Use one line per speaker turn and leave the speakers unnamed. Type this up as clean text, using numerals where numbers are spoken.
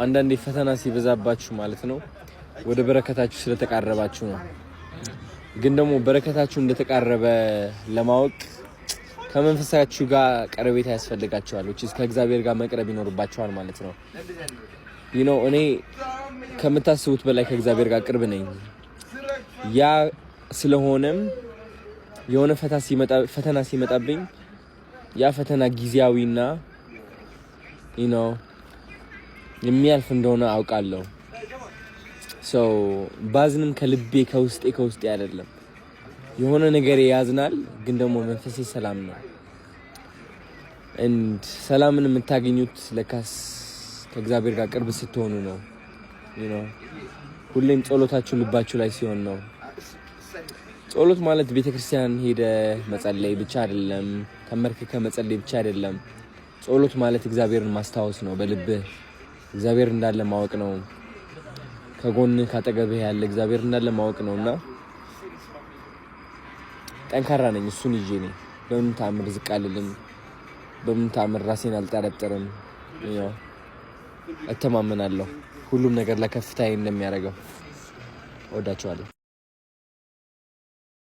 አንዳንዴ ፈተና ሲበዛባችሁ ማለት ነው ወደ በረከታችሁ ስለተቃረባችሁ ነው። ግን ደግሞ በረከታችሁ እንደተቃረበ ለማወቅ ከመንፈሳችሁ ጋር ቀረቤታ ያስፈልጋችኋል። Which is ከእግዚአብሔር ጋር መቅረብ ይኖርባችኋል ማለት ነው። እኔ ከምታስቡት በላይ ከእግዚአብሔር ጋር ቅርብ ነኝ። ያ ስለሆነም የሆነ ፈተና ሲመጣብኝ ያ ፈተና ጊዜያዊና የሚያልፍ እንደሆነ አውቃለሁ። So ባዝንም ከልቤ ከውስጤ አይደለም። የሆነ ነገር ያዝናል፣ ግን ደግሞ መንፈሴ ሰላም ነው። And ሰላምን የምታገኙት ለካስ ከእግዚአብሔር ጋር ቅርብ ስትሆኑ ነው። ሁሌም ጸሎታችሁ ልባችሁ ላይ ሲሆን ነው። ጸሎት ማለት ቤተክርስቲያን ሄደህ መጸለይ ብቻ አይደለም፣ ተንበርክከህ መጸለይ ብቻ አይደለም። ጸሎት ማለት እግዚአብሔርን ማስታወስ ነው። በልብህ እግዚአብሔር እንዳለ ማወቅ ነው። ከጎንህ ካጠገብህ ያለ እግዚአብሔር እንዳለ ማወቅ ነው። እና ጠንካራ ነኝ። እሱን ይዤ ነኝ። በምንም ተአምር ዝቅ አልልም። በምንም ተአምር ራሴን አልጠረጥርም። እተማመናለሁ ሁሉም ነገር ለከፍታዬ እንደሚያደርገው። እወዳችኋለሁ።